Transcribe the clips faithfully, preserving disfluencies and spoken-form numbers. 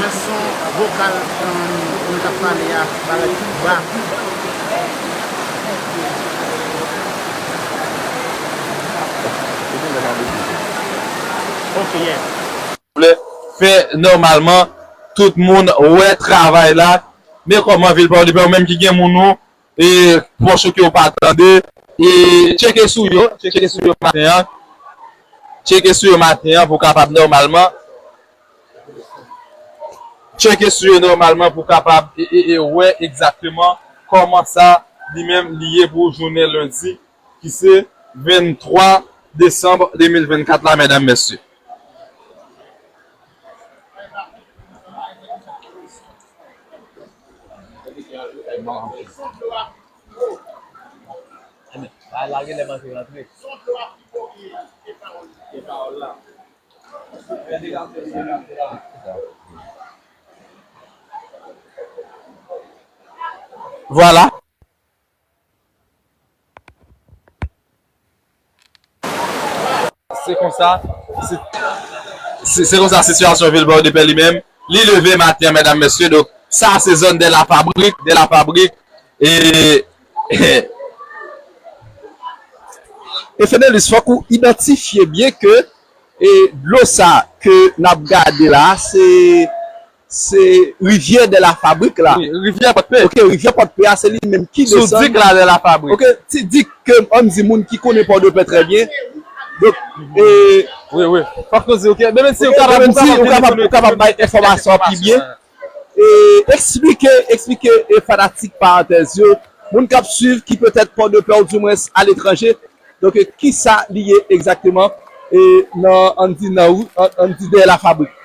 Men son vokal, um, moun k ap pale a, bagay pi ba. Ok, yeah. Fè nòmalman, tout moun wè travay la. Men kòman vil pa w, li pa w menm ki gen moun ou, e pwòch ou ke w pa tande, e tcheke sou yo, tcheke sou yo maten an, tcheke sou yo maten an pou w kapab nòmalman, tcheke sou yo nòmalman pou w kapab e, e, e wè egzakteman kòman sa li menm li ye pou jounen lendi, ki se venntwa desanm de mil vennkat la, medam, mesye. Vwala. Se konsa, se, se, se konsa sitiyasyon vil Pòdepè li menm, li leve maten an, medam, mesye. Donk, sa se zòn de la Fabrik, de la Fabrik. E, e Fenelis, fòk ou idantifye byen ke, e, dlo sa ke n ap gade la, se se rivyè de la Fabrik la. Wi, rivyè Pòdpe. Ok, rivyè Pòdpe a, se li menm ki desann. Sou dik la de la Fabrik. Ok, ti dik ke, ann di, moun ki konnen Pòdepè trè byen. Donk, e, wi, wi. Fòk nou di, ok. Men, men si ou kapab, ou kapab, ou kapab bay enfòmasyon an pi byen. E eksplike, eksplike, e fanatik Parantèz yo, moun k ap swiv, ki petèt Pòdepè ou dimwens aletranje. Donk, e, kisa li ye egzakteman, e, nan, ann di, nan, ann, ann di dèyè la Fabrik.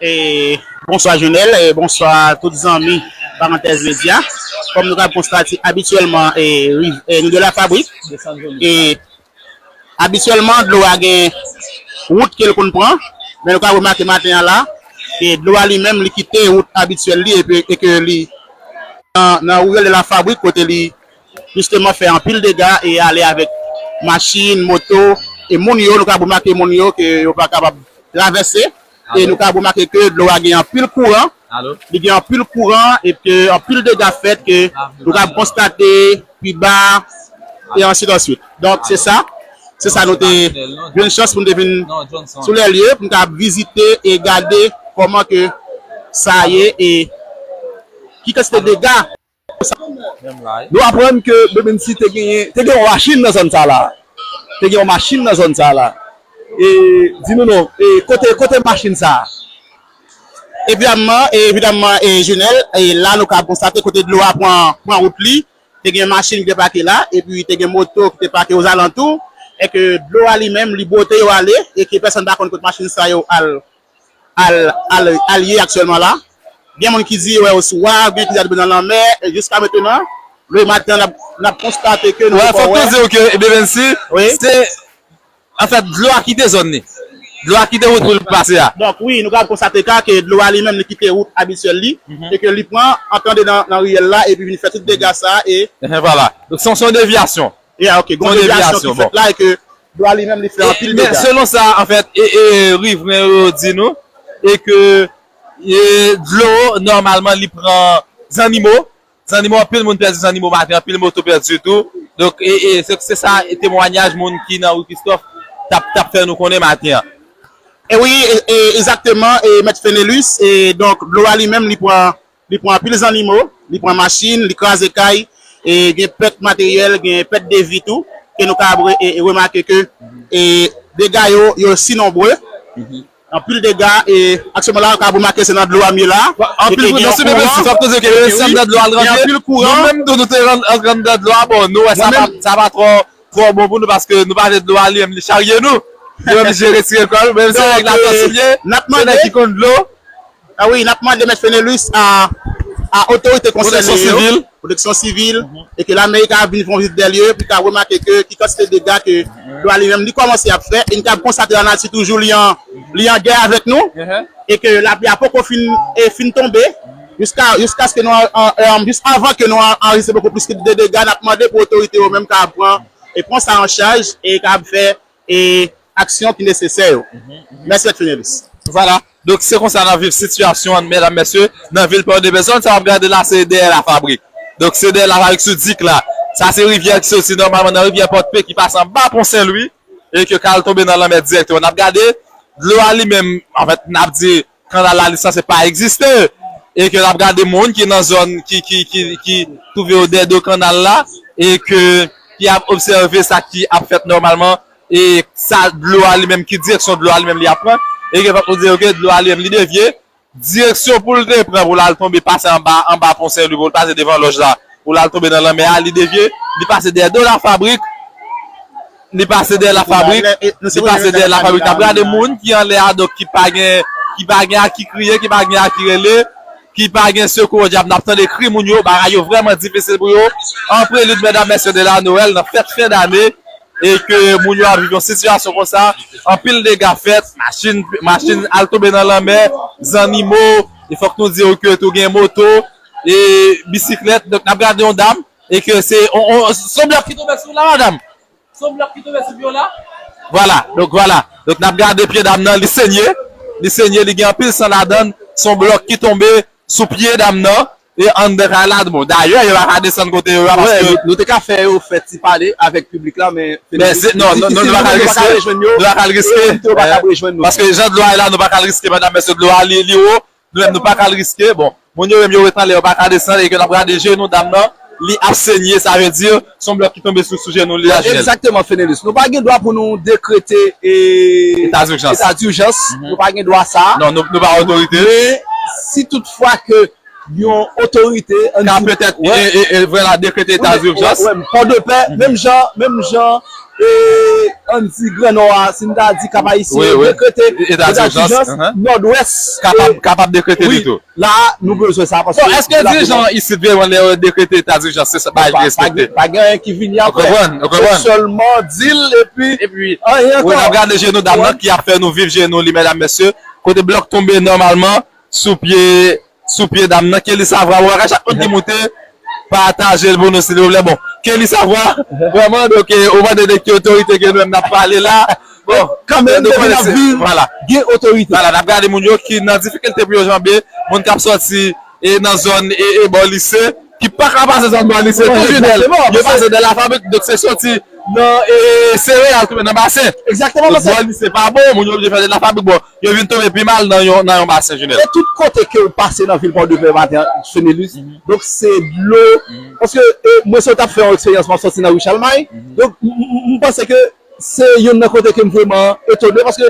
E, bonswa Jonel, e, bonswa tout zanmi Parantèz Medya. Kòm nou ka konstate abityèlman, e, ri-, e, nou de la Fabrik. E abityèlman, dlo a gen wout ke l konn pran, men nou ka remake maten an la, e dlo a li menm, li kite wout abityèl li, epi, e ke li, nan, nan rivyè de la Fabrik, kote li jisteman fè anpil dega e ale avèk machin, moto, e moun yo, nou ka remake moun yo ke yo pa kapab travèse, e nou ka remake ke dlo a gen anpil kouran, li gen anpil kouran, e ke anpil dega fèt ke nou ka konstate pi ba, e ansi de suite. Donk, se sa. Se sa nou te jwenn chans pou n te vin sou lè lye, pou n ka vizite e gade kòman ke sa ye e ki kantite dega. Nou aprann ke B M C te genyen, te gen yon machin nan zòn sa la. Te gen yon machin nan zòn sa la. E di nou non, e kote, kote machin sa? Evidamman, e evidamman, e Junel, e la nou ka konstate kote dlo a pran, pran wout li, te gen machin ki te pake la, epi te gen moto ki te pake ozalantou, e ke dlo a li menm, li bwote yo ale, e ke pèsonn pa konn kote machin sa yo al, al, al, al ye aktyèlman la. Gen moun ki di yo wè yo sou waf, gen ki di yo nan lanmè, e jiska mentenan, le maten, n ap, n ap konstate ke nou Wè, poko fòk wè. nou di w ke B M C, Wi. se, anfèt, dlo a kite zòn li. Dlo a kite wout pou l pase a. Donk, wi, nou ka konstate ka ke dlo a li menm, li kite wout abityèl li, Mhm. e ke li pran, antre nan, nan riyèl la, epi vin fè tout dega sa, e Ehe, vwala. Donk, se yon, se yon devyasyon. Yeah, ok. Gon devyasyon ki fèt la e ke dlo a li menm li fè anpil dega. Men selon sa, anfèt, e, e, rivren yo di nou, e ke, e, dlo, nòmalman, li pran zannimo. Zannimo, anpil moun pèdi zannimo maten, anpil moto pèdi tou. Donk, e, e, se, se sa, e, temwanyaj moun ki nan ri Kristòf t ap, t ap fè nou konnen maten an. E wi, e, e, egzakteman, e, Mèt Fenelus, e, donk, dlo a li menm, li pran, li pran anpil zannimo, li pran machin, li kraze kay, e gen pèt materyèl, gen pèt de vi tou, ke nou ka re-, e, e remake ke, e, dega yo, yo si nonbre, anpil dega, e aktyèlman la, ou ka remake se nan dlo a m ye la, Anpil pridans, men si fòk nou di ke se nan dlo a l rantre, nou menm tou, nou te rann, rann nan dlo a, bon, nou wè sa pa, sa pa twò, twò bon pou nou, paske nou pa vle dlo a li menm, li charye nou. Nou oblije retire kò l, menm se nèg la kontinye, se nèg ki konn dlo. Ah wi, n ap mande Mèt Fenelus a, a otorite konsène yo, pwoteksyon sivil, e ke lameri ka vin fè yon vizit dè lye, pou ka remake ke ki kantite dega ke dlo a li menm li kòmanse ap fè, e n ka konstate lanati toujou li an, li an gè avèk nou, e ke lapli a poko fin, e fin tonbe, jiska, jiskaske nou an, an, an, jis avan ke nou an, anrejistre poko plis de dega, n ap mande pou otorite yo menm ka pran, e pran sa an chaj, e ka fè, e aksyon ki nesesè yo. Mèsi, Mèt Fenelus. Vwala. Donk, se konsa n ap viv sitiyasyon an, medam, mesye, nan vil Pòdepè. Zòn sa w ap gade la, se dèyè lafabrik. Donk, se dèyè lafabrik sou dik la. Sa se rivyè ki soti nòmalman nan rivyè Pòdpe ki pase anba Pon Sen Lwi e ke k al tonbe nan lanmè dirèkteman. N ap gade, dlo a li menm, anfèt, n ap di, kannal la, li sanse pa egziste. E ke n ap gade moun ki nan zòn ki, ki, ki, ki twouve yo dèyè do kannal la, e ke, ki ap obsève sa ki ap fèt nòmalman, e sa dlo a li menm, ki direksyon dlo a li menm li ap pran, e ke fòk nou di yo ke dlo a li menm li devye, direksyon pou l te pran pou l al tonbe pase anba, anba Pon Sen Lwi, pou l pase devan lòj la, pou l al tonbe nan lanmè a, li devye, li pase dèyè do lafabrik, li pase dèyè lafabrik, li pase dèyè lafabrik. N ap gade moun ki anlè a, donk ki pa gen, ki pa gen a ki kriye, ki pa gen a ki rele, ki pa gen sekou, dyab, n ap tande kri moun yo, bagay yo vrèman difisil pou yo. An prelid, medam, mesye, de la Noël, nan fèt fen dane, e ke moun yo ap viv yon sitiyasyon konsa, anpil dega fèt, machin, machin al tonbe nan lanmè, zannimo, e fòk nou di yo ke tou gen moto, e bisiklèt, donk n ap gade yon dam, e ke se on, on, se on blòk ki tonbe sou la, madanm. Se on blòk ki tonbe sou pye w la. Vwala, donk vwala. Donk n ap gade pye dam nan, li senye. Li senye, li gen anpil san ladan l. Se on blòk ki tonbe sou pye dam nan. E anndan kay la, bon, dayè, yo pa ka desann kote yo a, paske nou, nou te ka fè yo fè ti pale avèk piblik la, men Men se, non, non, non, nou pa ka riske. Nou pa ka riske. Paske jan dlo a ye la, nou pa ka riske, medam, mesye, dlo a, li, li wo. Nou menm, nou pa ka riske. Bon, moun yo menm, yo ret anlè, yo pa ka desann, e ke n ap gade jenou dam nan, li ap senye, sa vle di, se on blòk ki tonbe sou, sou jenou li la, Junel. Egzakteman, Fenelus. Nou pa gen dwa pou nou dekrete, e, eta dijans. Eta dijans. Nou pa gen dwa sa. Non, nou, nou pa otorite. Men, si toutfwa ke yon otorite, ann di, petèt, e, e, e, vwala, dekrete eta dijans. Pòdepè, menm jan, menm jan, e, ann di Gran Nò a, si n ta di Kap Ayisyen, dekrete eta dijans, Nòdwès, kapab, kapab dekrete li tou. La, nou bezwen sa, paske bon, èske dirijan isit vre, lè yo dekrete eta dijans, se sa, pa respekte. Pa gen anyen ki vini apre. Se sèlman di l, epi anyen ankò. Wi, n ap gade jenou dam nan ki ap fè nou viv jenou li, medam, mesye. Kote blòk tonbe nòmalman, sou pye, sou pye dam nan, ke li savwa, bon bagay, chak moun ki moute, pataje l pou nou, silvouplè. Bon, ke li savwa, vrèman, donk, e, ou mande de ki otorite ke nou menm n ap pale la. Bon, kanmenm, nou depi n ap viv, gen otorite. Vwala, n ap gade moun yo ki nan difikilte pou yo janbe, moun k ap sòti, e, nan zòn, e, e, bò lise, ki pa ka pase zòn bò lise, tou Junel, yo pase dèyè lafabrik, donk se sòti nan e, sere, y al tonbe nan basen. Egzakteman, paske bò lise pa bon, moun yo oblije fè de la fabrik, bon, yo vin tonbe pi mal nan yon, nan yon basen, Junel. E tout kote ke w pase nan vil Pòdepè maten an, Fenelus, donk se dlo. Paske e, mwen, si w t ap fè yon eksperyans, m ap sòti nan ri Chalmay. Donk, m- m- m panse ke se youn nan kote ke m vrèman etone, paske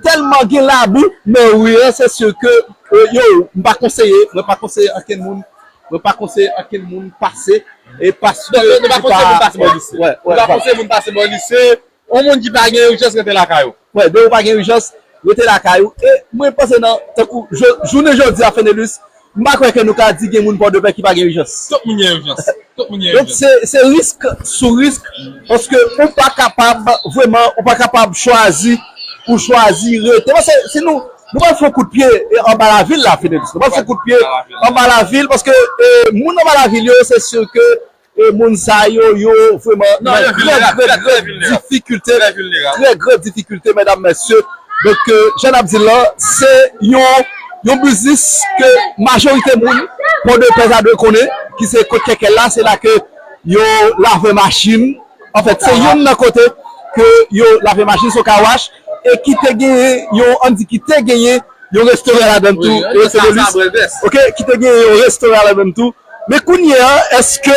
tèlman gen labou nan ri an, se si ke e, yo, m pa konseye, mwen pa konseye ankenn moun, mwen pa konseye ankenn moun pase, e paske Nou pa konseye moun pase bò lise. Nou pa konseye moun pase bò lise. Yon moun ki pa gen ijans, rete lakay ou. Wè, de ou pa gen ijans, rete lakay ou. E mwen panse nan, tankou, jounen jodi a, Fenelus, m pa kwè ke nou ka di gen moun Pòdepè ki pa gen ijans. Tout moun gen ijans. Tout moun gen ijans. Donk, se, se risk sou risk, paske ou pa kapab, vrèman, ou pa kapab chwazi, ou chwazi rete. Paske si nou, nou pral fè yon kout pye e, anba lavil la, Fenelus. Nou pral fè yon kout pye anba lavil, paske e, moun anba lavil yo, se si ke e, moun sa yo, yo vrèman nan gran, gran, gran difikilte, trè gran difikilte, medam, mesye. Donk, e, jan n ap di l lan, se yon, yon biznis ke majorite moun Pòdepè sa dwe konnen, ki se kot kèkèl la, se la ke yo lave machin. Anfèt, se youn nan kote ke yo lave machin, se yon kawach, e ki te genyen yon, ann di ki te genyen yon restoran ladan l tou, e, Fenelus. Ok, ki te genyen yon restoran ladan l tou. Men kounye a, èske,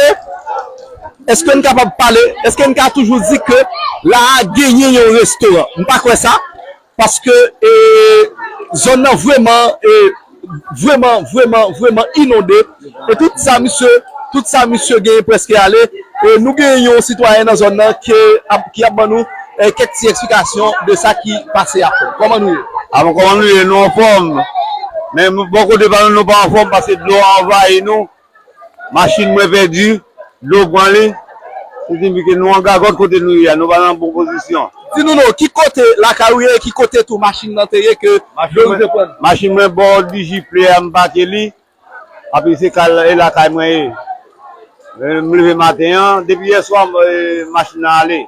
èske n kapab pale, èske n ka toujou di ke la a genyen yon restoran? M pa kwè sa, paske e, zòn nan vrèman, e, vrèman, vrèman, vrèman inonde. E tout sa, misye, tout sa, misye genyen prèske ale. E nou genyen yon sitwayen nan zòn nan ki ap, ki ap ban nou e, kèk ti eksplikasyon de sa ki pase a fon. Kòman nou ye? A bon, kòman nou ye? Nou anfòm. Men bò kote pa nou, nou pa anfòm paske dlo a anvayi nou. Machin mwen pèdi, dlo pran li. Se siyifi ke nou an gagòt kote nou ye a, nou pa nan bon pozisyon. Di nou non, ki kote lakay ou ye, ki kote tou machin nan te ye ke dlo rive pran? Machin mwen bò Digiplay a, m pake li. Epi se kay, e lakay mwen ye. E, m leve maten an, depi yè swa, e, machin nan ale.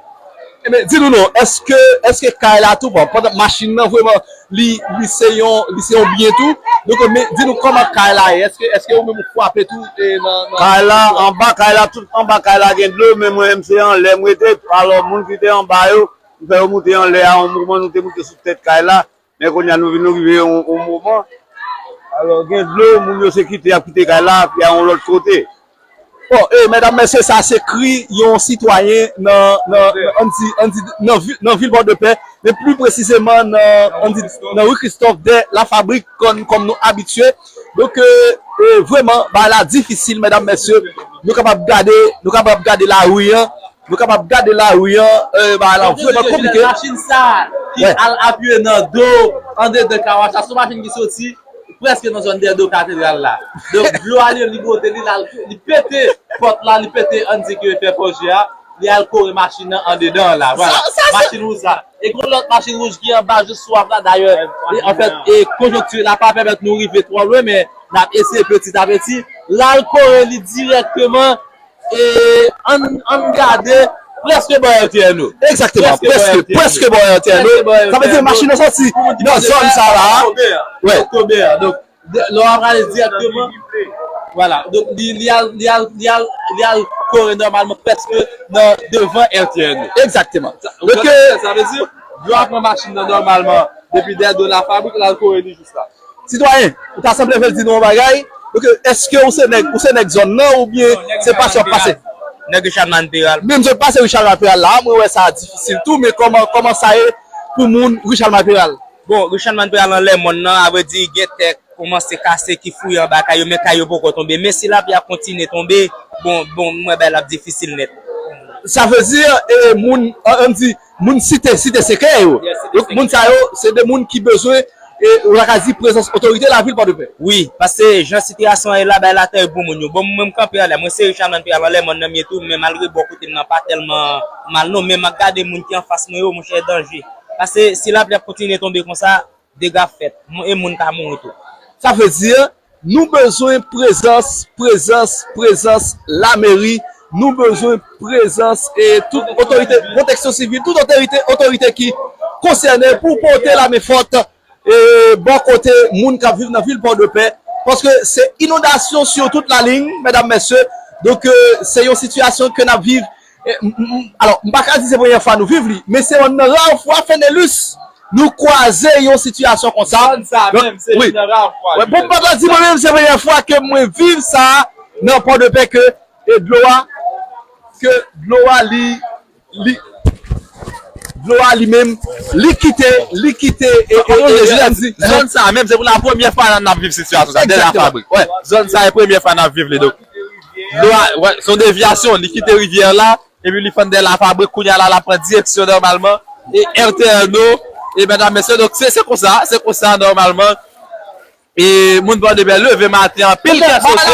Ebyen, di nou non, èske, èske kay la tou, bon, pandan machin nan vrèman, li, li se yon, li se yon byen tou. Donk, men, di nou kòman kay la ye? Èske, èske ou menm ou frape tou, e, nan, nan Kay la, anba kay la, tout anba kay la gen dlo, men mwen menm se anlè m rete, alò moun ki te anba yo, m fè yo moute anlè a, yon moman nou te moute sou tèt kay la, men kounye a nou vin nou rive yon, yon moman, alò gen dlo, moun yo se kite y ap kite kay la, y a yon lòt kote. Bon, e, medam, mesye, sa se kri yon sitwayen nan, nan, nan, ann di, ann di, nan vi-, nan vil Pòdepè, men pli presizeman nan, ann di, nan ri Kristòf, dè Lafabrik, kòm, kòm nou abitye. Donk, e, e, vrèman, bagay la difisil, medam, mesye. Nou kapab gade, nou kapab gade lari an, nou kapab gade lari an, e, bagay la vrèman konplike. Machin sa ki al apiye nan do, andedan kawach la, se yon machin ki soti prèske nan zòn dèyè do katedral la. Donk, dlo a li, li bwote, li, li pete pòt la, li pete, ann di ke fè fòje a, li al kore machin nan andedan la. Vwala. Machin wouj sa. E gen lòt machin wouj ki anba jis swaf la, dayè. E, anfèt, e, konjonkti la pa pèmèt nou rive twò lwen, men n ap eseye peti a peti. L al kore li dirèkteman E ann, ann gade, prèske bò R T N O. Egzakteman, prèske, prèske bò R T N O. Sa vle di machin nan soti nan zòn sa la. Wi. Donk, lè w ap gade dirèkteman, vwala. Donk, li, li al, li al, li al, li al kore nòmalman prèske nan devan R T N O. Egzakteman. Donk, sa vle di, yo ap pran machin nan nòmalman depi dèyè do Lafabrik, l al kore li jis la. Sitwayen, ou ta sanble vle di nou yon bagay. Donk, èske ou se nèg, ou se nèg zòn nan oubyen se pase w ap pase? Nèg Richard Mann Peral. Menm zòn pase Richard Mann Peral la, mwen wè sa difisil tou, men kòman, kòman sa ye pou moun Richard Mann Peral? Bon, Richard Mann Peral nan Lèmòn nan, avrèdi, gen tè kòmanse kase ki fouye anba kay yo, men kay yo poko tonbe. Men si lapli ap kontinye tonbe, bon, bon, mwen wè bagay la ap difisil nèt. Sa vle di, e, moun, an, ann di, moun Site, Site Sekrè yo. Donk, moun sa yo, se de moun ki bezwen, e, ou ta ka di, prezans otorite lavil Pòdepè. Wi, paske jan sitiyasyon an ye la, bagay la terib pou moun yo. Bon, mwen, m kanpe anlè, mwen se Richard Mann Peral, anlè mòn nan m ye tou, men malgre bò kote m nan pa tèlman mal non, men m ap gade moun ki anfas mwen yo, monchè, danje. Paske si lapli ap kontinye tonbe konsa, dega fèt, e moun ka mouri tou. Sa vle di, nou bezwen prezans, prezans, prezans lameri, nou bezwen prezans e tout otorite, pwoteksyon sivil, tout otorite, otorite ki konsène pou pote lamenfòt e bò kote moun k ap viv nan vil Pòdepè, paske se inondasyon sou tout lalin, medam, mesye. Donk, e, se yon sitiyasyon ke n ap viv E, m, m, m, alò, m pa ka di se premyè fwa nou viv li, men se yonn nan ra fwa Fenelus nou kwaze yon sitiyasyon konsa. Zòn sa menm, se yonn nan ra fwa. Wi, pou m pa ta di mwen menm, se premyè fwa ke mwen viv sa nan Pòdepè, ke, e dlo a, ke dlo a li, li, dlo a li menm, li kite, li kite, e, e, e, e, zòn sa menm, se pou la premyè fwa n ap viv sitiyasyon sa, dè la fabrik. Wè, zòn sa e premyè fwa n ap viv li, donk. Dlo a, wè, se yon devyasyon, li kite rivyè la, epi li fann dè la fabrik, kounye a la, l ap pran direksyon nòmalman, e entèno, e medam, mesye, donk se, se konsa, se konsa nòmalman. E moun Pòdepè leve maten, anpil kè sote,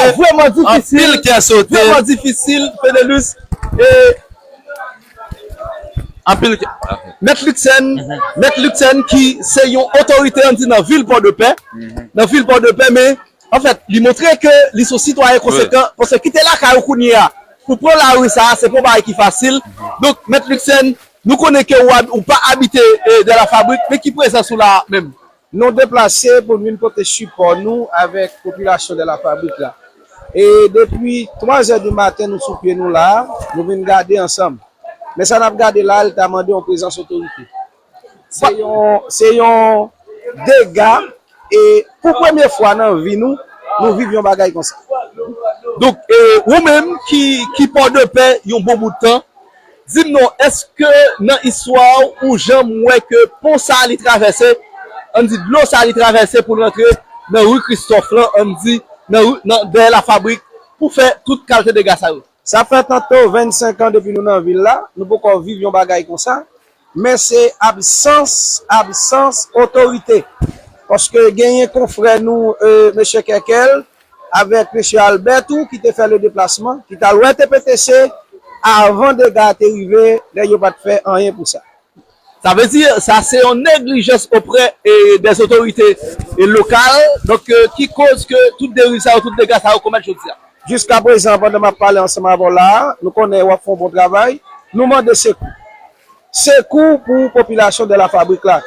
anpil kè sote. Vrèman difisil, Fenelus, e anpil kè. Mèt Luxène, Mèt Luxène ki se yon otorite, ann di, nan vil Pòdepè, nan vil Pòdepè, men anfèt, li montre ke li se yon sitwayen konsekan, paske kite lakay ou kounye a pou pran lari sa a, se pa yon bagay ki fasil. Donk, Mèt Luxène, nou konnen ke ou, ab- ou pa abite, e, dè la fabrik, men ki prezans ou la a menm? Nou deplase pou n vin pote sipò nou avèk popilasyon dè la fabrik la. E depi twa zè di maten, nou sou pye nou la a, nou vin gade ansanm. Men sa n ap gade la a, li ta mande yon prezans otorite. Se yon, se yon dega, e pou premye fwa nan vi nou, nou viv yon bagay konsa. Donk, e, ou menm ki, ki Pòdepè yon bon bout tan, di m non, èske nan istwa w, ou janm wè ke pon sa a li travèse, ann di dlo sa a li travèse pou l rantre nan ri Kristòf lan, ann di, nan ri, nan, dèyè la fabrik, pou fè tout kalite dega sa yo? Sa fè tanto vennsenk an depi nou nan vil la, nou poko viv yon bagay konsa, men se absans, absans otorite. Paske genyen konfrè nou, e, mesye Kèkèl, avèk mesye Albè tou, ki te fè le deplasman, ki t al wè T P T C avan dega a te rive, lè yo pa t fè anyen pou sa. Sa vle di, sa se yon neglijans oprè, e, dè otorite, e, lokal, donk, e, ki koz ke tout deriv sa yo, tout dega sa yo komèt jodi a. Jiska prezan, pandan m ap pale ansanm avè w la a, nou konnen w ap fè yon bon travay, nou mande sekou. Sekou pou popilasyon dè la fabrik la.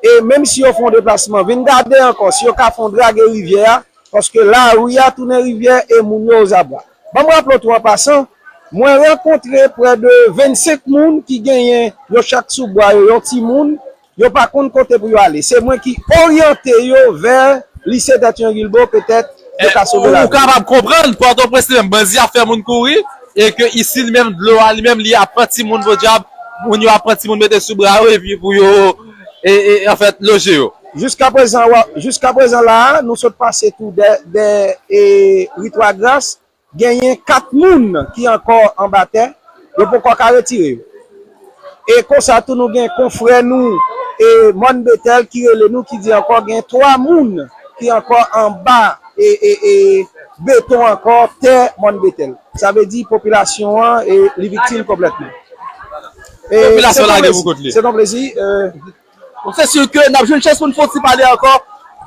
E menm si yo fè yon deplasman, vin gade ankò, si yo ka fè yon drage rivyè a, paske lari a tounen rivyè e moun yo ozabwa. Ban m raple w tou an pasan, mwen rankontre prè de vennsenk moun ki genyen yo chak sou bwa yo yon timoun, yo pa konn kote pou yo ale. Se mwen ki oryante yo vè lise Dètyon Gilbo, petèt yo ka sove lavi. Ou kapab konprann, Pòtoprens li menm, bandi ap fè moun kouri, e ke isi li menm, dlo a li menm, li ap pran timoun, podyab, moun yo ap pran timoun mete sou bra yo, epi pou yo, e, e, anfèt, loje yo. Jiska prezan, w ap, jiska prezan la a, nou sot pase tou dè, dè, e, ri Twa Gras, genyen kat moun ki ankò anba tè, yo poko ka retire yo. E konsa tou nou gen konfrè nou, e, Mòn Betèl ki rele nou, ki di ankò gen twa moun ki ankò anba, e, e, e, beton ankò, tè Mòn Betèl. Sa vle di popilasyon an, e, li viktim konplètman. E, popilasyon lage pou kont li. Se yon plezi, e, Bon, se si ke n ap jwenn chans pou n fè yon ti pale ankò.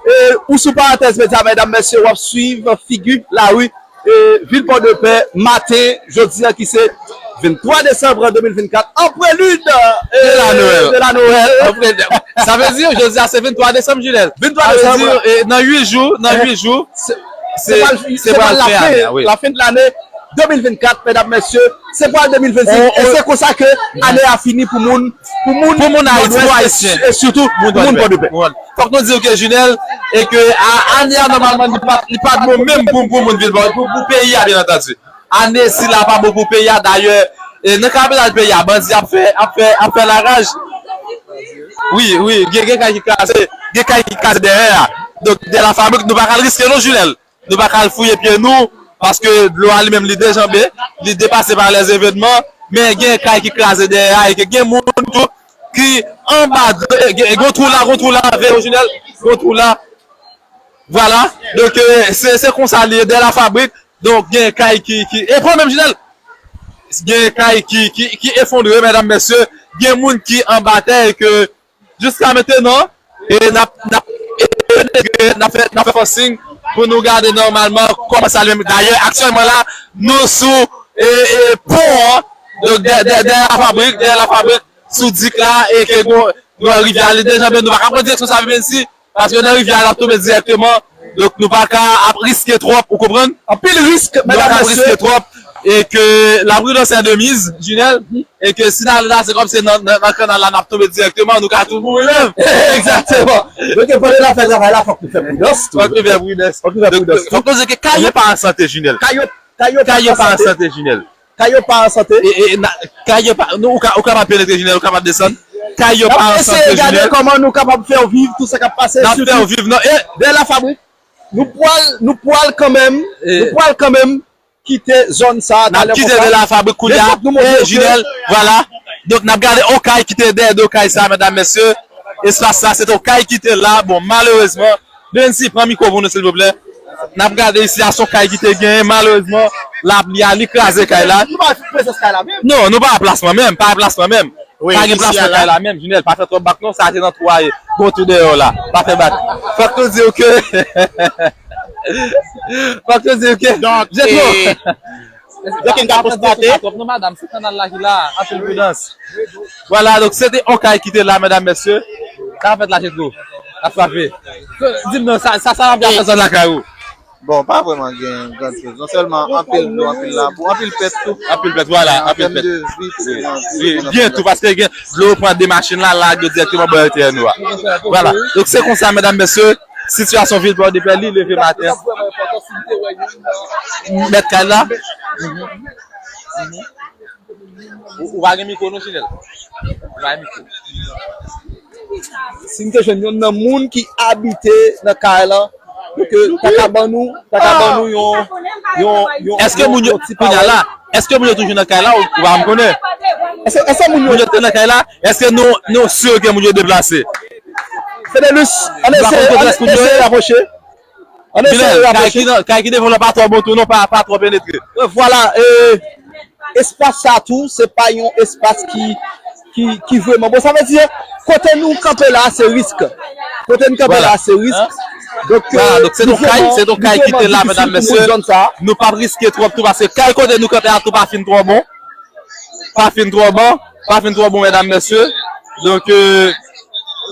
E, ou sou Parantèz Medya, medam, mesye, w ap swiv figi lari, e, vil Pòdepè, maten, jodi a ki se venntwa desanm de mil vennkat, an prelid, e, de la Nwèl. De la Nwèl. An prelid. Sa vle di, jodi a se venntwa desanm, Junel. Venntwa desanm. Sa vle di, e, nan uit jou, nan uit jou, se, se, se pral fen ane a, wi. Lafen de lane de mil vennkat, medam, mesye, se pral de mil vennsenk, e se konsa ke ane a fini pou moun, pou moun, pou moun Nòdwès, e si-, e sitou pou moun Pòdepè. Fòk nou di w ke Junel, e ke a, ane a nòmalman li pa, li pa t bon menm pou, pou moun vil Pòdepè, pou, pou peyi a, byen antandi. Ane sila pa bon pou peyi a, dayè, e nan kapital peyi a, bandi ap fè, ap fè, ap fè laraj. Wi, wi, gen, gen kay ki kraze, gen kay ki kraze dèyè a. Donk, dèyè la fabrik, nou pa ka riske non, Junel. Nou pa ka al fouye pye nou, paske dlo a li menm li dejanbe, li depase pa lèzevenman, men gen kay ki kraze dèyè a, e ke gen moun tou ki anba, gen, gen twou la, gen twou la, veye w, Junel, gen twou la. Vwala. Donk, e, se, se konsa li ye, dèyè la fabrik. Donk, gen kay ki, ki, e pran menm, Junel, gen kay ki, ki, ki efondre, medam, mesye, gen moun ki anba tè, e ke jiska mentenan, e n ap, n ap, n ap fè, n ap fè fòsing pou nou gade nòmalman kòman sa li menm. Dayè, aktyèlman la, nou sou, e, e, pon an, donk, dè, dè, dèyè la fabrik, dèyè la fabrik, sou dik la, e ke gon, gon rivyè a, li dejanbe, nou pa ka pran direksyon Savimèsi, paske nan rivyè a, l ap tonbe dirèkteman, donk, nou pa ka ap riske twòp, ou konprann? Anpil risk, medam, mesye. Nou pa ka ap riske twòp. E ke la prudence est de mise, Junel, e ke si n ale la, se kòm se nan, nan, nan kanal la n ap tonbe dirèkteman, nou ka tou mouri menm. Egzakteman. Donk, pandan n ap fè travay la, fòk nou fè pridans tou. Fòk nou fè pridans. Fòk nou fè pridans tou. Fòk nou di ke kay yo pa an sante, Junel. Kay yo, kay yo pa an sante, Junel. Kay yo pa an sante. E, e, na, kay yo pa, nou, ou ka, ou kapab penetre, Junel, ou kapab desann. Kay yo pa an sante, Junel. N ap eseye gade kòman nou kapab fè w viv tout sa k ap pase, sitou dèyè lafabrik. Nou pral, nou pral kanmenm, nou pral kanmenm kite zòn sa a talè konsa. N ap kite dèyè lafabrik koulye a. E, Junel, vwala. Donk, n ap gade on kay ki te dèyè do kay sa, medam, mesye. Espas sa, se te on kay ki te la. Bon, malerezman, Benzi, pran mikwo pou nou, silvouplè. N ap gade isi a, se on kay ki te genyen, malerezman, lapli a, li kraze kay la. Nou pa prezans kay la menm. Non, nou pa plasman menm, pa plasman menm. Pa gen plasman kay la menm, Junel, pa fè twòp bak non, sa te nan twou a ye. Gon twou dèyè w la. Pa fè bak. Fòk nou di w ke Fòk nou di w ke Donk, Jetro. Donk, n ka konstate. Pa twòp non, madanm, se kanal la ki la, anpil pridans. Vwala, donk, se te on kay ki te la, medam, mesye. Sa fèt la, Jetro. Ap frape. Di m non, sa, sa, sa ap fè zòn lakay ou? Bon, pa vrèman gen grann choz. Non sèlman anpil dlo, anpil labou, anpil pèt tou. Anpil pèt, vwala, anpil pèt. An tèm de vi tou, wi, gen tou, paske gen dlo pran de machin la, lage yo dirèkteman bò entèyè nou a. Vwala. Donk, se konsa, medam, mesye, sitiyasyon vil Pòdepè, li leve maten. Mèt kay la. Ou, ou pa gen mikwo non, Junel. Ou pa gen mikwo. Si n te jwenn yonn nan moun ki abite nan kay lan, pou ke ta ka ban nou, ta ka ban nou yon, yon, yon, Èske moun yo, yon ti kounye a la, èske moun yo toujou nan kay la? Ou, ou pa m konnen. Èske, èske moun yo, moun yo te nan kay la? Èske nou, nou si ke moun yo deplase? Fedelus, ann eseye, ann eseye rapwoche. Ann eseye rapwoche. Kay ki nan, kay ki devan la pa twò bon tou non, pa, pa twò penetre. Vwala, e, espas sa tou, se pa yon espas ki, ki, ki vrèman bon. Sa vle di, kote nou kanpe la, se risk. Kote nou kanpe la, se risk. Donk, vwala, donk se yon kay, se yon kay ki te la, medam, mesye. Nou p ap riske twòp tou, paske kay kote nou kanpe a tou pa fin twò bon. Pa fin twò bon, pa fin twò bon, medam, mesye. Donk, e,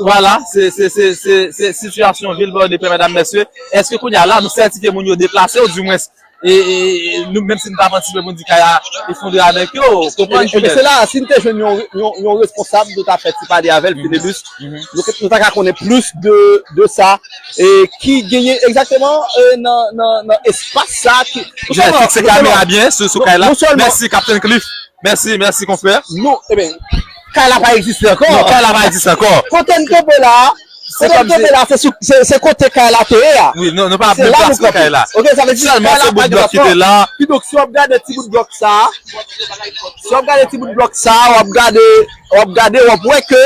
vwala, se, se, se, se, se sitiyasyon vil Pòdepè, medam, mesye. Èske kounye a la, nou sètifye moun yo deplase, ou dimwens, e, e, e, nou, menm si nou pa patisipe pou n di kay a efondre avèk yo, ou konprann, Junel? Se la, si n te jwenn yon, yon, yon responsab, nou ta fè ti pale avè l, Fedelus, nou, nou ta ka konnen plis de, de sa, e ki genyen egzakteman, e, nan, nan, nan espas sa ki, Junel, fikse kamera byen sou, sou kay la. Mèsi, Kaptenn Cliff. Mèsi, mèsi, konfrè. Non, eben, kay la pa egziste ankò. Non, kay la pa egziste ankò. Kote n kanpe la, kote n kanpe la, se sou, se, se kote kay la te ye a. Wi, nou, nou pa menm plas pou kay la. Ok, sa vle di kay la pa gen plas. Kidonk, si w ap gade ti bout blòk sa, si w ap gade ti bout blòk sa, w ap gade, w ap gade, w ap wè ke,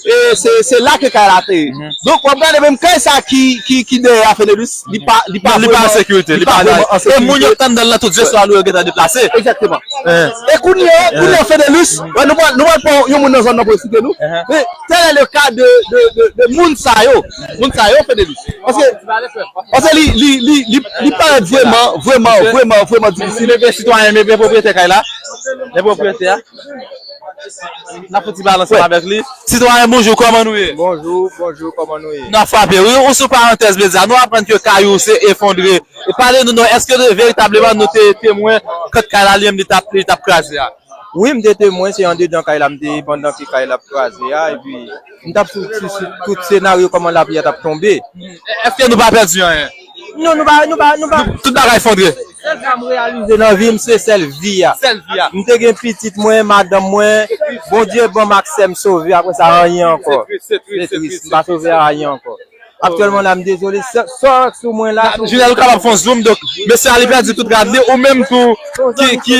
e, se, se la ke kay la te ye. Donk, w ap gade menm kay sa ki, ki, ki dèyè a, Fedelus, li pa, li pa vrèman an sekirite. Non, li pa an sekirite, li pa vrèman an sekirite. E moun yo k t anndan l lan, tout jeswa nou yo gentan deplase. Egzakteman. E kounye a, kounye a, Fedelus, wè, nou pral, nou pral pran yon moun nan zòn nan pou eksplike nou. Men, tel est le cas de, de, de, de moun sa yo. Moun sa yo, Fedelus. Paske, paske li, li, li, li, li parèt vrèman, vrèman, vrèman, vrèman difisil. Mebe, sitwayen, Mebe, pwopriyetè kay la. Men pwopriyetè a. N ap fè ti balans ansanm avèk li. Sitwayen, bonjou, kòman nou ye? Bonjou, bonjou, kòman nou ye? N ap frape, wi, ou sou Parantèz Medya. Nou aprann ke kay ou se efondre. E pale nou non, èske veritableman nou te temwen kòt kay la li menm li t ap, li t ap kraze a? Wi, m te temwen, se andedan kay la m te ye pandan ke kay la ap kraze a, epi m t ap sou, sou, sou tout senaryo kòman lapli a t ap tonbe. Èske nou pa pèdi anyen? Non, nou pa, nou pa, nou pa. Tout bagay efondre. Sèl sa m reyalize nan vi m, se sèl vi a. Sèl vi a. M te gen pitit mwen, madanm mwen, Bondye ban m ak sè m sove, apre sa, anyen ankò. Se tris, se tris, se tris. M pa sove anyen ankò. Aktyèlman la, m dezole, sa, sa sou mwen la. Junel, ou kapab fè yon zoom, donk, mesye a li pèdi tout rad li, ou menm tou, ki, ki,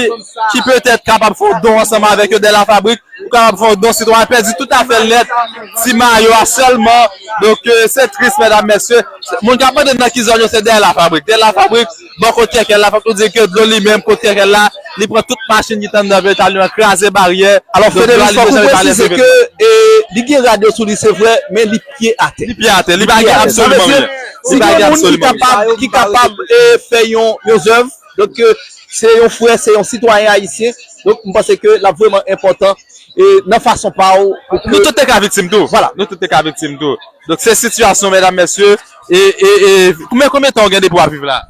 ki petèt kapab fè yon don ansanm avèk yo dèyè lafabrik, ou kapab fè yon don, sitwayen pèdi tout afè l nèt, ti mayo a sèlman, donk, e, se tris, medam, mesye, moun k ap mande nan ki zòn yo, se dèyè lafabrik, dèyè lafabrik, bò kot kèkèl la, fòk nou di ke dlo li menm, kot kèkèl la, li pran tout machin ki t anndan vèyikil yo, kraze baryè. Alò, Fedelus, fòk ou presize ke, e, li gen rad yo sou li, se vre, men li pye atè. Li pye atè, li pa gen absoliman anyen. Li pa gen absoliman anyen. Si gen yon moun ki kapab, ki kapab, e, fè yon, yon zèv, donk, e, se yon frè, se yon sitwayen ayisyen, donk, m panse ke l ap vrèman enpòtan, e, nan fason pa w, pou ke... Nou tout te ka viktim tou. Vwala. Nou tout te ka viktim tou. Donk, se sitiyasyon, medam, mesye, e, e, e, konbyen, konbyen tan w gen depi w ap viv la?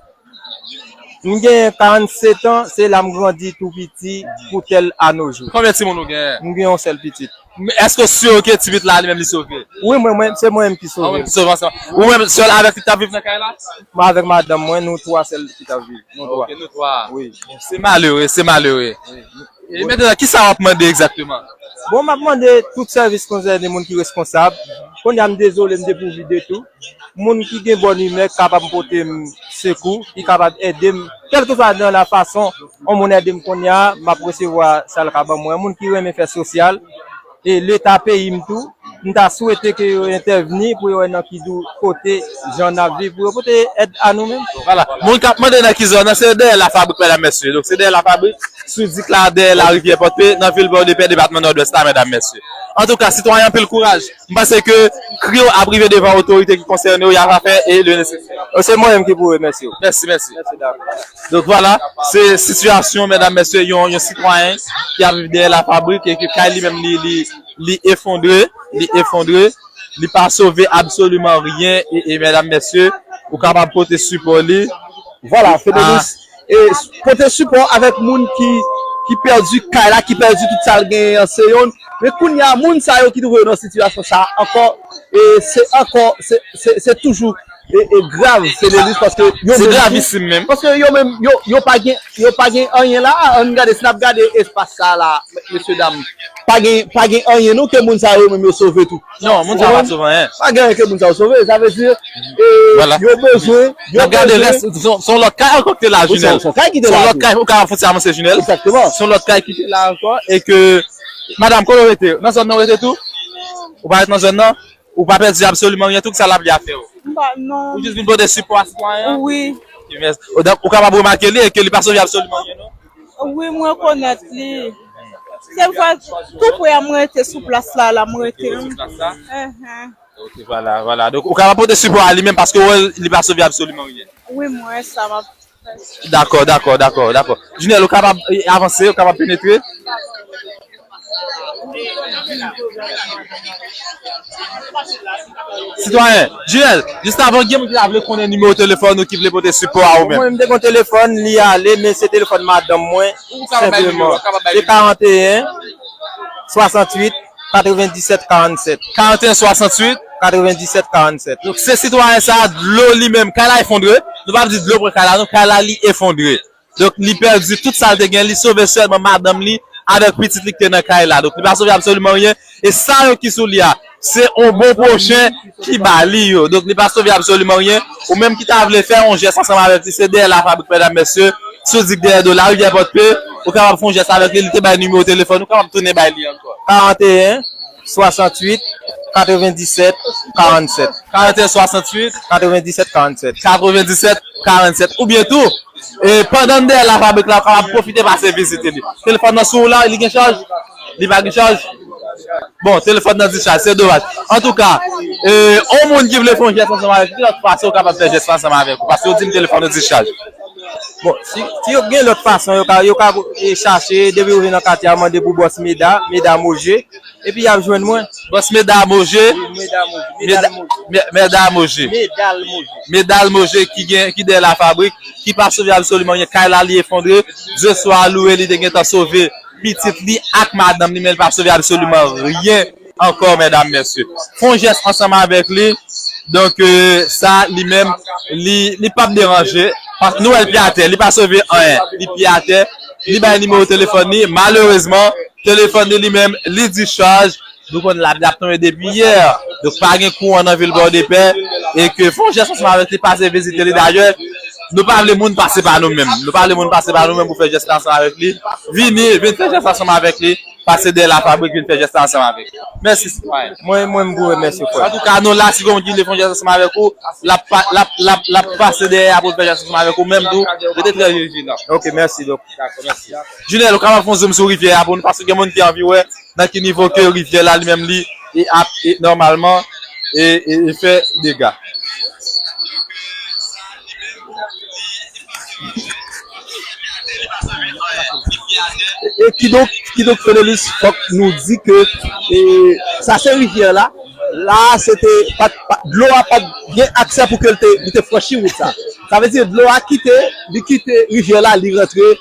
M gen karannset an, se la m grandi tou piti pou tèl a no jou. Konbyen timoun ou genyen? M gen yon sèl pitit. Men èske w si ke ti pitit la li menm li sove? Wi, mwen, mwen, se mwen menm ki sove. Ou menm ki sove ansanm. Ou menm sèl avèk li k ap viv nan kay la? Mwen avèk madanm mwen, nou twa sèl ki t ap viv. Nou twa. Ok, nou twa. Wi. Se malere, se malere. E mentnan, kisa w ap mande egzakteman? Bon, m ap mande tout sèvis konsène moun ki responsab. Kounye a, m dezole, m depouvi de tou. Moun ki gen bòn imè k kapab pote m sekou, ki kapab ede m, kèlkeswa nan la fason yon moun ede m kounye a, m ap resevwa sa l ka ban mwen. Moun ki renmen fè sosyal, e Leta peyi m tou, m ta swete ke yo entèvni pou yo wè nan ki dou kote jan n ap viv, pou yo pote èd a nou menm. Vwala. Moun k ap mande nan ki zòn nan, se dèyè Lafabrik, medam, mesye. Donk, se dèyè Lafabrik, sou dik la, dèyè larivyè Pòdpe, nan vil Pòdepè, depatman Nòdwès la, medam, mesye. Antouka, sitwayen, anpil kouraj. M panse ke kri w ap rive devan otorite ki konsène yo, y ap fè e le nesesè. Se mwen menm ki pou remèsye w. Mèsi, mèsi. Mèsi, dakò. Donk, vwala, se sitiyasyon, medam, mesye, yon, yon sitwayen ki ap viv dèyè Lafabrik e ke kay li menm, li, li, li efondre, li efondre, li pa sove absoliman ryen e, e medam, mesye, ou kapab pote sipò li. Vwala, Fedelis, e pote sipò avèk moun ki, ki pèdi kay la, ki pèdi tout sa l genyen an, se youn. Men kounye a, moun sa yo ki twouve yo nan sitiyasyon sa a ankò, e se ankò, se, se, se toujou e, e grav, Fedelis, paske yo menm tou, se gravisim menm. Paske yo menm, yo, yo pa gen, yo pa gen anyen la. Ann gade, si n ap gade espas sa a la, mesye dam, pa gen, pa gen anyen non ke moun sa yo menm yo sove tou. Non, moun sa yo pa sove anyen. Pa gen anyen ke moun sa yo sove. Sa vle di, e, yo bezwen, yo bezwen. N ap gade rès, se yon, se yon lòt kay ankò ki te la, Junel. Se yon, se yon kay ki te la tou. Se yon lòt kay, ou ka fouti avanse, Junel. Egzakteman. Se yon lòt kay ki te la ankò, e ke, madanm, kote w rete? Nan zòn nan w rete tou? Ou pa ret nan zòn nan? Ou pa pèdi absoliman ryen tou, kisa lapli a fè w? M pa, non. Ou jis vin pote sipò a sitwayen an? Wi. Ok, mèsi. Ou, donk, ou kapab remake li e ke li pa sove absoliman ryen, non? Wi, m rekonèt li. Se vre, tou pre a m rete sou plas la, la m rete. Sou plas la? Enhen. Ok, vwala, vwala. Donk, ou kapab pote sipò a li menm paske w wè li pa sove absoliman ryen. Wi, m wè sa, m ap fè sa. Dakò, dakò, dakò, dakò. Junel, ou kapab, eh, avanse, ou kapab penetre. Sitwayen, Junel, jis avan, gen moun ki ta vle konnen nimewo telefòn ou ki vle pote sipò a ou menm. Mwen, m te gen telefòn, li ale, men se telefòn madanm mwen, senpleman. Se karanteyen, swasantuit, katrevenndisèt, karannsèt. Karanteyen, swasantuit? Katrevenndisèt, karannsèt. Donk, se sitwayen sa a, dlo li menm, kay la efondre. Nou pa di dlo pran kay la, non, kay la, li efondre. Donk, li pèdi tout sa l te gen. Li sove sèlman madanm li avèk pitit li ki te nan kay la. Donk, li pa sove absoliman ryen. E sa yo ki sou li a, se yon bon pwochen ki ba li yo. Donk, li pa sove absoliman ryen. Ou menm ki ta vle fè yon jès ansanm avèk li, se dèyè Lafabrik, medam, mesye, sou dik dèyè do Larivyè Pòdpe. Ou kapab fè yon jès avèk li, li te bay nimewo telefòn, ou kapab tounen bay li ankò. Karanteyen, swasantuit, katrevenndisèt, karannsèt. Karanteyen, swasantuit, katrevenndisèt, karannsèt. Katrevenndisèt, karannsèt. Oubyen tou, e, pandan n dèyè Lafabrik la, w kapab pwofite pase vizite li. Telefòn nan sou ou la, li gen chaj? Li pa gen chaj? Bon, telefòn nan dischaj, se domaj. Antouka, e, yon moun ki vle fè yon jès ansanm avèk li, ki lòt fason w kapab fè jès la ansanm avèk ou? Paske w di m telefòn nan dischaj. Bon, si, si yo gen lòt fason, yo ka, yo ka, e, chache, depi yo vin nan katye a, mande pou bòs Meda, Meda Moje, epi y ap jwenn mwen. Bòs Meda Moje. Wi, Meda Moje. Meda, Medal Moje. Me-, Meda Moje. Medal Moje. Medal Moje ki gen, ki dèyè Lafabrik, ki pa sove absoliman ryen. Kay la, li efondre. Dye swa louwe, li te gentan sove pitit li ak madanm li, men li pa sove absoliman ryen ankò, medam, mesye. Fè yon jès ansanm avèk li. Donk, e, sa, li menm, li, li p ap deranje. Paske nou wè l pi atè, li pa sove anyen. Li pi atè. Li bay nimewo telefòn li. Malerezman, telefòn li, li menm, li dischaj. Nou konn lapli ap tonbe depi yè. Donk, pa gen kouran nan vil Pòdepè. E ke fè yon jès ansanm avèk li, pase vizite li. Dayè, nou pa vle moun pase pa nou menm. Nou pa vle moun pase pa nou menm pou fè jès la ansanm avèk li. Vini, vin fè jès la ansanm avèk li. Pase dèyè Lafabrik, vin fè jès la ansanm avèk li. Mèsi, sitwayen. Mwen, mwen, m pou remèsye, frè. Antouka, nou la, si gen moun ki vle fè yon jès ansanm avèk ou, l ap pa-, l ap, l ap, l ap pase dèyè a pou l fè jès ansanm avèk ou menm tou. Rete trè vijilan. Ok, mèsi, dòk. Dakò, mèsi. Junel, ou kapab fè yon zoom sou rivyè a pou nou, paske gen moun ki anvi wè nan ki nivo ke rivyè la li menm li e ap, e nòmalman, e, e, e fè dega. E, e kidonk, kidonk, Fedelis, fòk nou di ke, e, sa se rivyè la. La, se te, pa t, pa, dlo a pa t gen aksè pou ke l te, li te franchi wout sa. Sa vle di dlo a kite, li kite rivyè la, li rantre,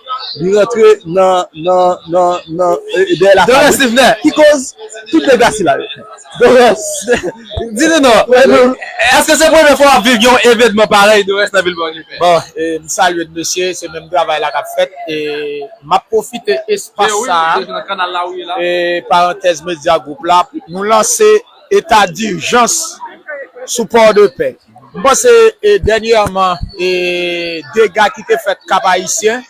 li rantre nan, nan, nan, nan, e, e, dèyè la fabrik. Ki koz tout dega sila yo. Dores, di nou non. Èske se premye fwa w ap viv yon evènman parèy, Dores, nan vil Pòdepè? Bon, e, m salye mesye, se menm travay la k ap fèt. E m ap pwofite espas sa a, e, parantèz Media Group la, nou lanse eta dijans sou Pòdepè. M panse, e, dènyèman, e, dega ki te fèt Kap Ayisyen,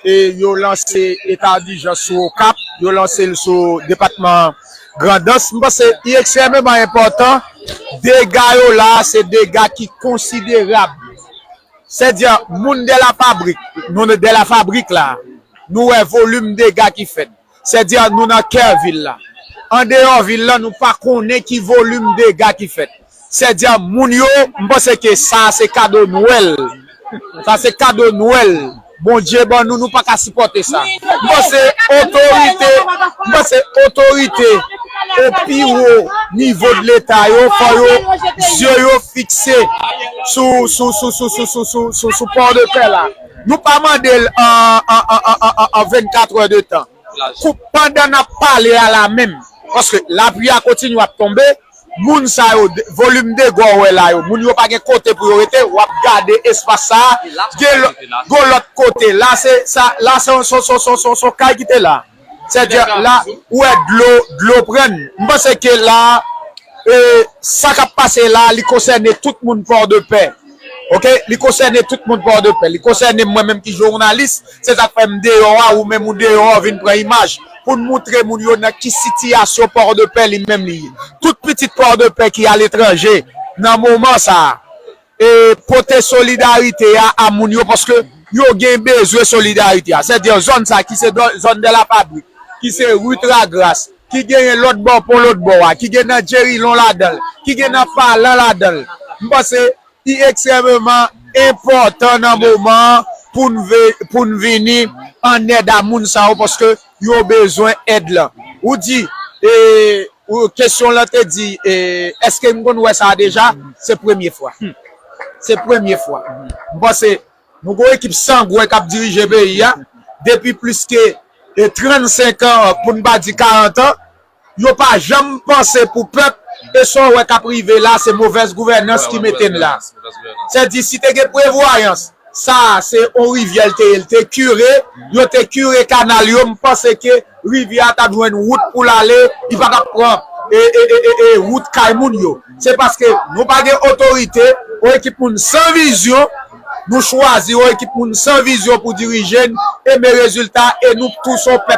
e, yo lanse eta dijans sou Okap, yo lanse l sou depatman Grandans. M panse li ekstrèmeman enpòtan. Dega yo la, se dega ki konsiderab. Sèdya, moun Dèlafabrik, nou Dèlafabrik la, nou wè volim dega ki fèt. Sèdya, nou nan kè vil la. Andeyò vil la, nou pa konnen ki volim dega ki fèt. Sèdya, moun yo, m panse ke sa se kado Nwèl. Sa se kado Nwèl. Bondye ban nou, nou pa ka sipòte sa. M panse otorite, m panse otorite o pi wo nivo de Leta yo, fò yo, zye yo fikse sou, sou, sou, sou, sou, sou, sou, sou, sou Pòdepè la. Nou pa mande l an, an, an, an, an, an vennkat è de tan. Kou, pandan n ap pale a la menm, paske lapli a kontinye ap tonbe, moun sa yo, de, volim dega w wè la yo, moun yo pa gen kote pou yo rete, w ap gade espas sa a, gen lò-, gen lòt kote, la se, sa, la se yon, se yon, se yon, se yon, se yon kay ki te la. Sèdya, la, ou wè dlo, dlo pran. M panse ke la, e, sa k ap pase la, li konsène tout moun Pòdepè. Oke? Li konsène tout moun Pòdepè. Li konsène mwen menm ki jounalis. Se sa k fè m deyò a, ou menm ou deyò a, ou vin pran imaj. Pou n moutre moun yo nan ki sitiyasyon Pòdepè li menm li ye. Tout pitit Pòdepè ki aletranje, nan moman sa a, e, pote solidarite a, a moun yo, paske yo gen bezwen solidarite a. Sèdya zòn sa ki se dò-, zòn Dèlafabrik, ki se ri Tragras, ki genyen lòt bò pon lòt bò a, ki gen nan Djerilon ladan l, ki gen nan Palan ladan l. M panse li ekstrèmeman enpòtan nan moman an pou n ve-, pou n vini an èd a moun sa yo, paske yo bezwen èd lan. Ou di, e, ou, kesyon lan te di, e, èske m konn wè sa a deja? Se premye fwa. Se premye fwa. M panse nou gon ekip sangwen k ap dirije peyi a depi plis ke, e, trannsenk an, pou n pa di karant an. Yo pa janm panse pou pèp, e sa w wè k ap rive la, se movèz gouvènans ki mete n la. Sèdi, si te gen prevwayans, sa a se yon rivyè l te ye, l te kire, yo te kire kanal yo, m panse ke rivyè a t ap jwenn wout pou l ale, li pa t ap pran, e, e, e, e, e, wout kay moun yo. Se paske nou pa gen otorite, yon ekip moun san vizyon, nou chwazi yon ekip moun san vizyon pou dirije n, e men rezilta, e nou tou se yon pèp